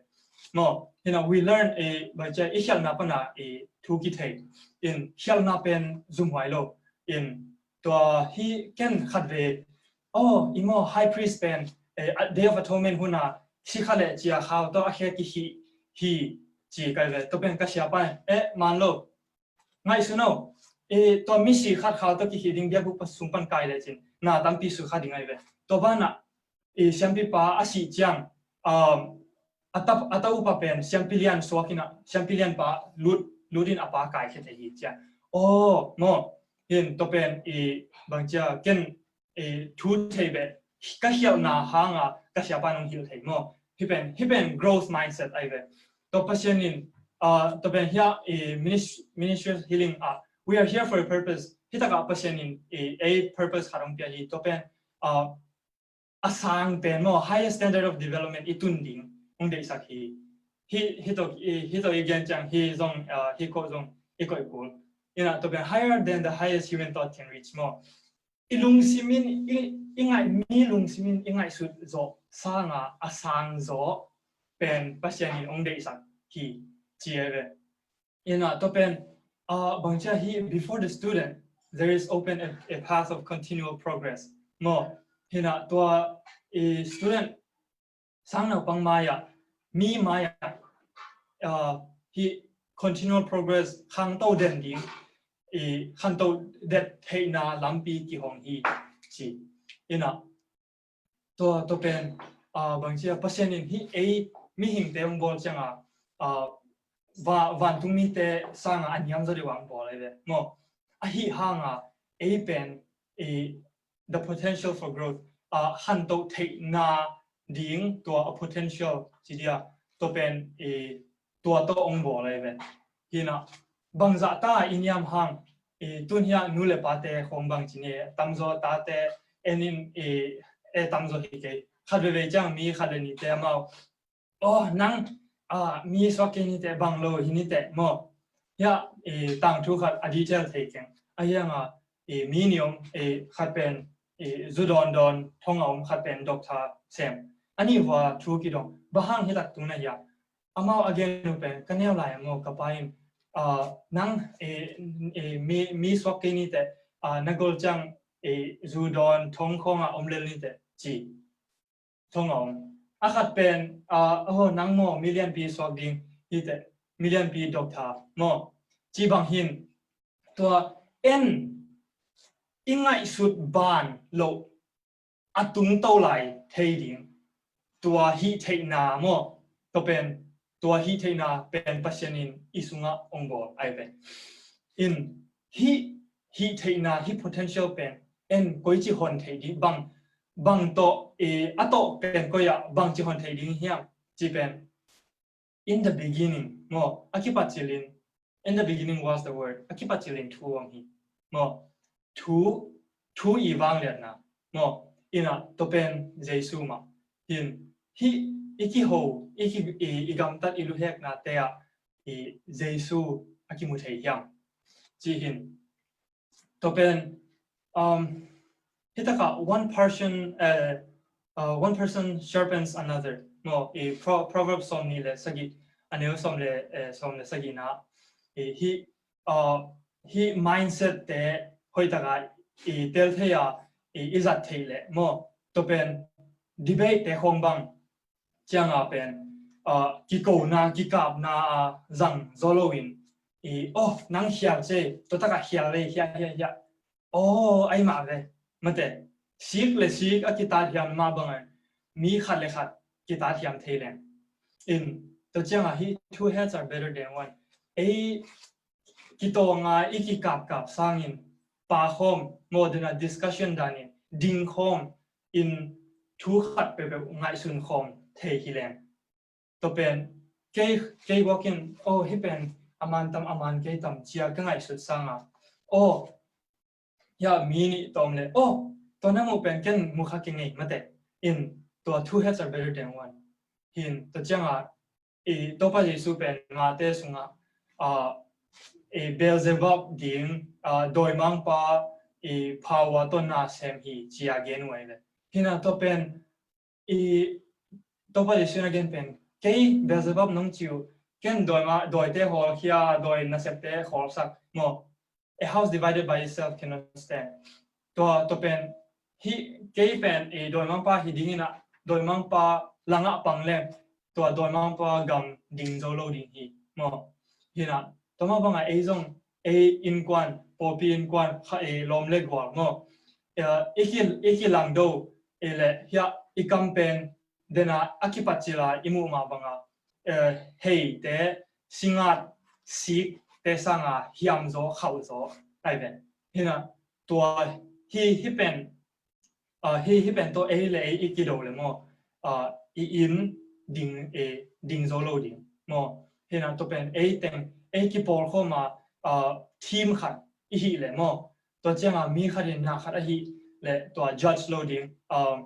maw. Hina we learn e, bai cia i khialhna pana e, thu kithei in khialhna pen zumhuai lo in tua hi ken khat ve. Oh, i maw high priest pen e, Day of Atonement huna si kha le cia khau tawh a khe kihi hi ci kai ve. Tua pen ka siapa e, man lo ngaihsun o e, tua misi khat khau tawh kihi ding biakbuk pa sung pan kai le cin na tampi su kha ding ai ve. Tua bana e, siampipa a sih ciang um, a ta, a ta upa pen siampi lian suak ina siampi lian pa lut, lut in a pa kai khe thei hi cia. Oh, maw hin tua pen e, bang cia ken e, thu thei beh ka hialhna hanga ka siapa nong hilh thei maw. Hi pen, hi pen growth mindset ai ve. Tua Pasian in uh, tua pen hia e, ministry, ministry healing a we are here for a purpose. Hi taka Pasian in e, a purpose khat ong pia hi. Tua pen uh, a sang pen maw, highest standard of development i tun ding ong deihsak hi. Hi, hi to, hi to i gen ciang hi zong uh, hi ko zong i koih kul. Ina tua pen higher than the highest human thought can reach maw. I lungsimin i, i ngaih mi lungsimin i ngaihsut zawh sanga a sang zawh pen Pasian in ong deihsak hi ci ai ve. Ina tua pen uh, bang cia hi before the student there is open a, a path of continual progress. Maw hina tua i student sang naupang maya mi maya uh, hi continual progress khangto den ding i khangto det theihna lampi kihong hi ci. Ina tua, tua pen uh, bang cia Pasian in hi ei mihingte ong bawl cianga uh, va, vantung mite sanga a niam zaw deuh ong bawl ai ve maw. Ahi hanga ei pen e, the potential for growth uh, hanto theihna ding tua a potential ci dia tua pen e, tua tawh ong bawl ahi ve. Hi na, bangzah ta i niam hang, i tun hiah nu le pate khong bang ci ni, tamzaw tate en in, i, e tamzaw hi kei. Khat veve ciang mi khat le nite amau, oh, nang, ah, mi suak kei nite bang lo hi nite maw. Hiah, i tangthu khat a detail thei keng. A hiang a, i mi ni om, i khat pen, i zu dawn dawn thong a om, khat pen doctor sem. A nih hua thu kidong. Bang hang hi tak tung na hiah. Amau a gen uh pen, ka neu lai maw, ka pa in, ah, nang, i, i mi, mi suak kei nite, ah, na gol ciang, i zu dawn thong khong a om lel nite, ci. Thong a om. A khat pen, ah, oh, nang maw, milianpi suak ding, hi teh, milianpi doctor maw. Ci bang hin, tua en, i ngaihsut ban loh, a tungto lai thei ding. Tua hih theihna maw, tua pen, tua hih theihna pen Pasian in i sungah ong bawl ahi pen. In, hih, hih theihna, hih potential pen, en koici hon thei ding, bang, bang tawh, e, a tawh pen koi ah, bangci hon thei ding hiam, ci pen. In the beginning, maw, a kipat cilin, in the beginning was the word, a kipat cilin thu ong hi. Maw, thu, thu i vangliatna, maw, ina, tua pen Jesu mah. Hin, hih, i kiho, i ki, i, i gamtat, i luhekna te ah, i Jesu a kimu thei hiam. Ci hin, tua pen, um, hi tak ah one person, eh, uh, one person sharpens another. Maw, i Pro-, Proverbs sawm nih le sagih, a neu sawm le, eh, sawm le sagihna. I hih, uh, hih mindset te hoih tak ah i tel thei a, i, i zat thei le. Maw, tua pen debate te khong bang ciang a pen, ah, kikona, kikapna a zang zaw lo in, i, oh, nang khial ci, tua tak ah khial ve, hiah, hiah, hiah. Oh, ahi mah ve, mate. Sik le sik a kitat hiam mah bang a, mi khat le khat kitat hiam thei leng. In, tua ciang a hih two heads are better than one. Ei, kitawng a i kikapkap sangin, pa khawm, maw, dena discussion danin, ding khawm, in thu khat peuhpeuh ngaihsun khawm thei hi leng. Tua pen, kei, kei guak in, oh, hih pen, a man tam, a man kei tam, ci a ka ngaihsut sang a. Oh, hiah mi nih tawm le, oh, tua na muh pen ken mu kha kei ngei, mate. In, tua two heads are better than one. Hin, tua ciang a, i Topa Jesu pen Mate sungah, ah, i Beelzebub ding, ah, dawimangpa, i power tawh na sem hi, ci a gen uh ahi ve. Hi na, tua pen, i Topa Jesu in a gen pen, kei Beelzebub nong ci uh, ken dawima, dawite hawlkhia, dawi nasepte hawlsak, maw. A house divided by itself cannot stand. Tua, tua pen, hi, kei pen, i dawimangpa hi ding in a, dawimangpa langah pang leng, tua dawimangpa gam ding zo lo ding hi, maw. Hi na, tua mah bang a ei zong, ei innkuan, pawlpi innkuan, kha, i lawm le gual, maw. Eh, i ki, i kilangdo, i le, hiah, i kam pen, dena a kipat cil a i muh mah bang a, eh, heite, singat, sikte sang a hiam zaw, khauh zaw, ahi ve. Hi na, tua, hi, hih pen, ah, hi, hih pen tawh ei le ei i kido le maw, ah, i inn ding, eh, ding zo lo ding, maw. Hi na, tua pen ei teng, ei kipawl khawm a, ah, team khat i hih le maw. Tua ciang a mi khat in na khat a hih le tua judge lo ding, ah,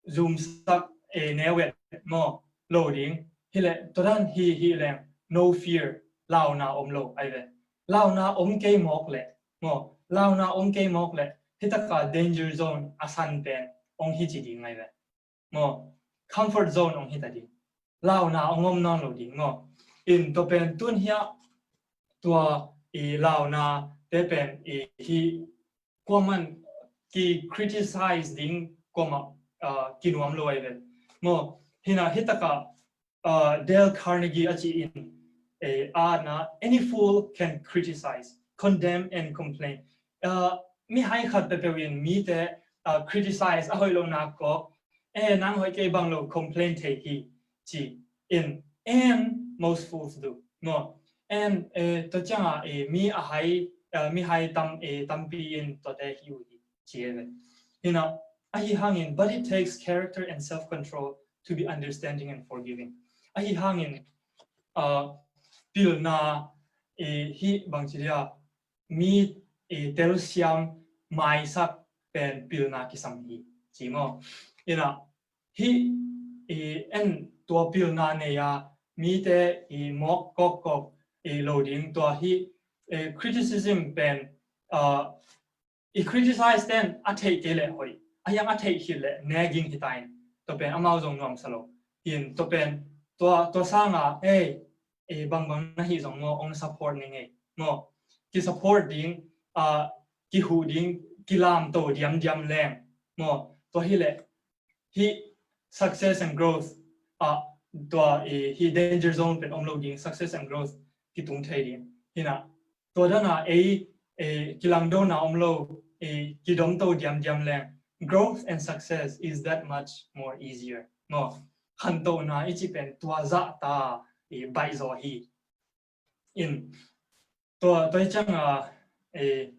zumsak, eh, neu et maw, lo ding. Hi le, tua dan hi, hi leng, no fear, launa om lo, ahi ve. Launa om kei mawk le, maw, launa om kei mawk le, hi tak a danger zone a san pen, ong hi ci ding ahi ve. Maw, comfort zone ong hi ta ding. Launa ong om nawn lo ding, maw. In tua pen tun hiah, tua i launa te pen i hi kuaman ki criticize ding kuamah, ah, kinuam lo ahi ve. Maw, hi na, hi tak a, ah, Dale Carnegie a ci in, eh, a na, any fool can criticize, condemn and complain. Ah, mihai khat peuhpeuh in mite, ah, criticize a hoih lo nak kawk, eh, nang hoih kei bang lo complain thei hi, ci in, and most fools do. Maw, and, eh, tua ciang a, eh, mi a hai, eh, mihai tam, eh, tampi in tuate hi uh hi, ci e ve. Hi na, ahi hangin, but it takes character and self-control to be understanding and forgiving. Ahi hangin, ah, pilna, eh, hih bangci dia mi, eh, telsiam maisak pen pilna kisam hi, ci maw. Ina hih, eh, en tua pilna nei a mite, eh, mawk kawkkawk, eh, lo ding tua hih, eh, criticism pen, ah, i criticize ten a theih kei leh hoih, a hiang a theih khit leh nagging hi ta in, tua pen amau zong nuamsa lo. Hin tua pen tua, tua sanga, ei, ei, bangbang na hih zong maw, ong support ning ei maw, ki support ding, ah, ki huh ding, ki lamto diamdiam leng maw, tua hi leh hih success and growth, ah, tua, eh, hih danger zone pen om lo ding, success and growth ki tung thei ding. Hina tua dana ei, eh, kilangdona om lo, eh, ki domto diamdiam leng, growth and success is that much more easier maw. Khantona i ci pen tua zahta, eh, baih zaw hi. In tua, tua hi cianga, eh,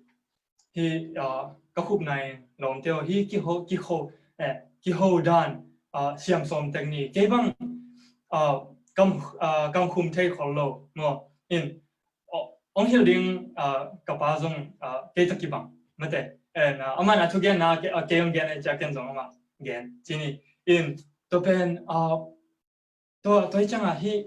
hi, ah, ka khupna in lawmte aw, hi kiho, kiho, eh, kiho dan, ah, siam sawm tek ni. Kei bang, ah, kam, ah, kam khum thei khol lo maw. In, oh, ong hilh ding, ah, ka pa zong, ah, kei ta kibang mate. En, ah, aman a thugenna, kei, ah, kei ong gen, eh, cia ken zong amah gen ci ni. In tua pen, ah, tua, tua hi cianga hi,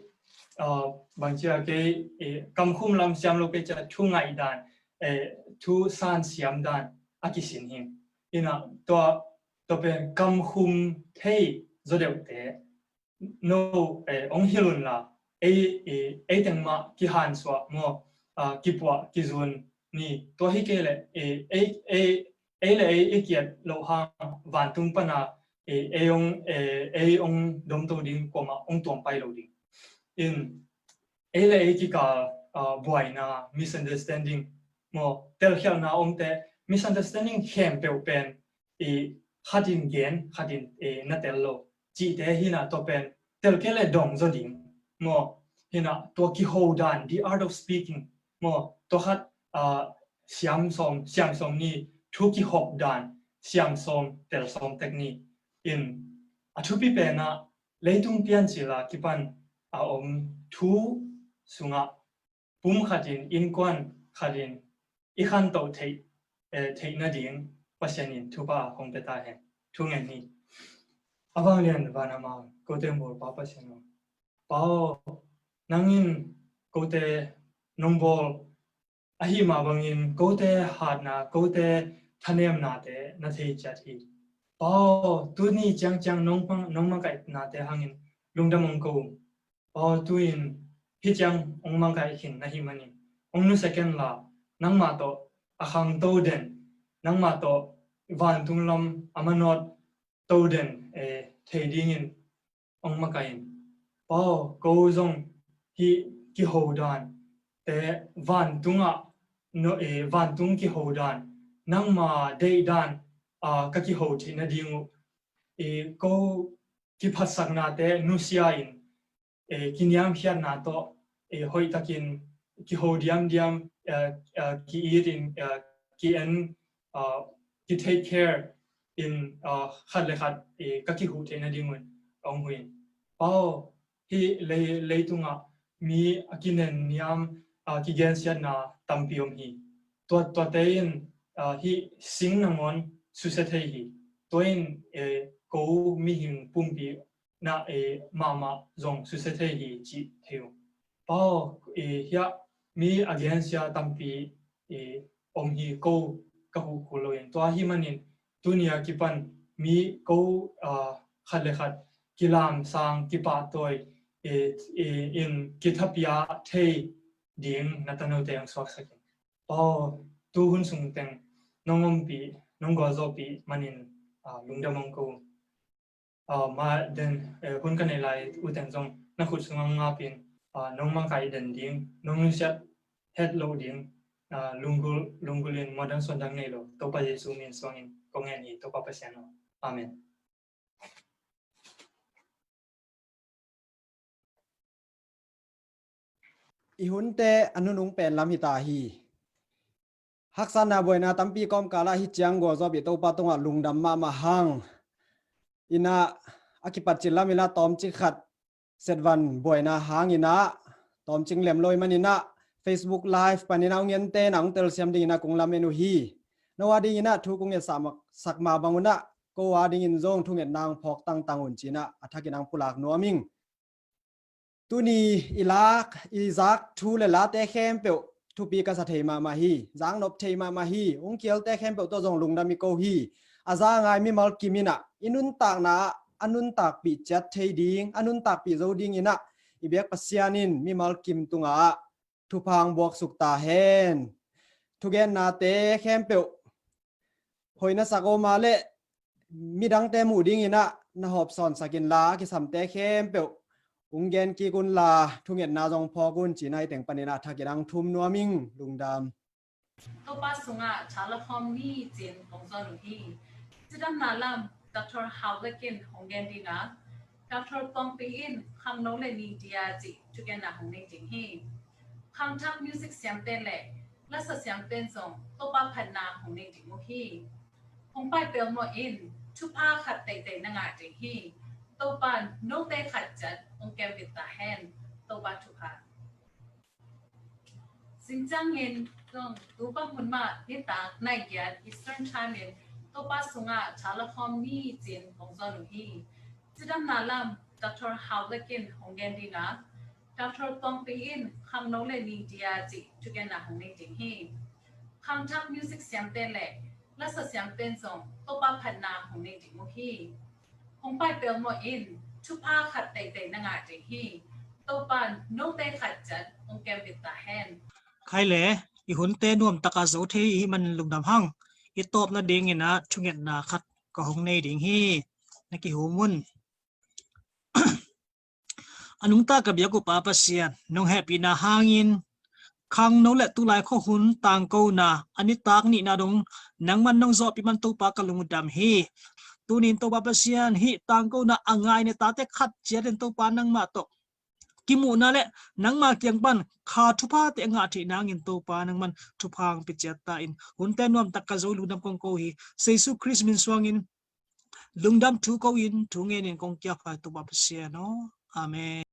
ah, bangcia kei, eh, kam khum lam siam lo kei cia thu ngaih dan, eh, thu san siam dan a kisin hi. Ina tua, tua pen kam khum thei zaw deuhte no, eh, ong hilh unla, ei, eh, ei teng mah kihansuah maw, ah, kipuah kizun ni. Tua hi kei leh, eh, ei, ei, ei le ei i kiat loh hang vantung pana, eh, ei ong, eh, ei ong domto ding, kuamah ong tuam pai lo ding. In ei le ei kikal, ah, buaina, misunderstanding maw, telkhialhna omte, misunderstanding khempeuh pen, eh, khatin gen, khatin, eh, na tel lo cihte hina tua pen tel kei le dong zaw ding maw. Hina tua kiho dan, the art of speaking maw, tua khat, ah, siam sawm, siam sawm ni, thu kihop dan siam sawm, tel sawm tek ni. In a thupi penah leitung piancil a kipan a om thu sungah pum khatin, innkuan khatin i khantoh theih, eh, theih nading Pasian in thupha hong pia ta hen. Thu ngen ni. A vanglian vanah a om kote hong bawl Pa Pasian aw, Pa aw, nangin kote nong bawl ahi mah bangin kote hatna, kote thanemnate na thei ciat hi. Pa aw, tuni ciangciang nong, nong makaihnate hangin lungdam ong ko. Pa aw, tu-in hih ciang ong makaih khin na hih manin ong nusia ken la, nangmah tawh a khangto den, nangmah tawh vantung lam a manawt to den, eh, thei dingin ong makaih in. Pa aw, ko zong hih kiho dan te vantungah, no, eh, vantung kiho dan nangma deih dan, ah, ka kiho theih nading uh, eh, ko kiphatsaknate nusia in, eh, kiniamkhiatna tawh, eh, hoihtakin kiho diamdiam, eh, eh, ki-it in, eh, ki-en, ah, ki-take care in, ah, khat le khat, eh, ka kihuh theih nadingun ong huh in. Pa aw, hih lei, leitungah mi a kinen niam, ah, kigensiatna tampi om hi. Tua, tuate in, ah, hih sing nangawn susia thei hi. Tua in, eh, ko mihing pumpi na, eh, mahmah zong susia thei hi cih thei uh. Pa aw, eh, hiah mi a gensia tampi, eh, om hi, ko ka huh kul lo in. Tua ahih manin tuni a kipan mi ko, ah, khat le khat kilamsang, kipahtawi, eh, eh, in kithapia thei ding na tanote ong suaksak in. Pa aw, tu hun sung teng nong ompih, nong gualzawhpih manin, ah, lungdam ong ko. Ah, ma den, eh, hun ka neih lai uh teng zong na khut sungah ngapin, ah, nong makaih den ding, nong nusiat het loh ding, ah, lunggulh, lunggulh in muan dang suan dang nei lo Topa Jesu min suangin kong ngen hi, Topa Pasian aw. Amen. I hunte a nunung pen lam hi ta hi. Haksatna buaina tampi kawmkalah hih ciang gualzawhpih Topa tungah lungdam mahmah hang. Inah a kipat cil lam inah tawmcik khat setvan buaina hang inah Hawmcing lem lo ahih manin ah Facebook Live panin ah hong ente in ah hong telsiam dingin ah kong lamen uh hi. No a dingin ah thu kong ngetsak ma, sak ma bang un ah ko a dingin zong thungetna hong phawk tangtang un ci-in ah a thakin ah hong pulak nuam ing. Tuni i lak, i zak thu le late khempeuh thupi ka sa thei mahmah hi, zaknop thei mahmah hi, hong kialte khempeuh tawh zong lungdam i ko hi. A za a ngai mimal kim in ah i nuntakna ah a nuntakpih ciat thei ding, a nuntakpih zo dingin ah i biak Pasian in mimal kim tungah thupha hong buaksuk ta hen. Thugennate khempeuh hoih na sak om a leh midangte muh dingin ah na hawpsawnsak inla a kisamte khempeuh hong gen kik unla thungetna zong phawk un ci-in ah hih teng panin ah a thakin ah hong thum nuam ing. Lungdam. Topa sungah tha la khawm ni ci-in kong zawn uh hi. Cidamna lam Doctor Hau Lek in hong gen ding a, Doctor Tuang Pi in Khangno le Ni Dia cih thugenna hong nei ding hi. Khangthak music siamte le lasa siamte in zong Topa phatna hong nei ding uh hi. Hong pai pelmawh in, thupha khat teitei na ngah ding hi. Topa in note khat ciat hong kempit ta hen. Topa thupha. Zingciangin zong tu bang hun mah nitak nai giat Eastern Time in Topa sungah tha la khawm ni ci-in kong zawn uh hi. Cidamna lam Doctor Hau Lek in hong gen ding a, Doctor Tuang Pi in Khangno le Ni Dia cih thugenna hong nei ding hi. Khangthak music siamte le lasa siamte in zong Topa phatna hong nei ding uh hi. Hong pai pelmawh in, thupha khat teitei na ngah ding hi. Topa in note khat ciat hong kempit ta hen. Khai le, i hunte nuamtaka zo thei i hih manin lungdam hang. I tawpna dingin ah thungetna khat ka hong nei ding hi. Na kihum un. A nungta ka biak uh Pa Pasian, nong hehpihna hangin Khangno le tulai khuahun tangkona a nitak nihna dong nangman nong zawhpih man Topa ka lungdam hi. Tunin Topa Pasian, hih tangkona a ngai ne tate khat ciatin Topa nangmah tawh kimuhna le nangma kiang pan kha thuphate a ngah theih nangin Topa nangman thupha hong pia ciat ta in, hunte nuamtak ka zo lungdam kong ko hi. Jesu Khrist min suangin lungdam thu ko in, thu ngenin kong kiakhai Topa Pasian aw. Amen.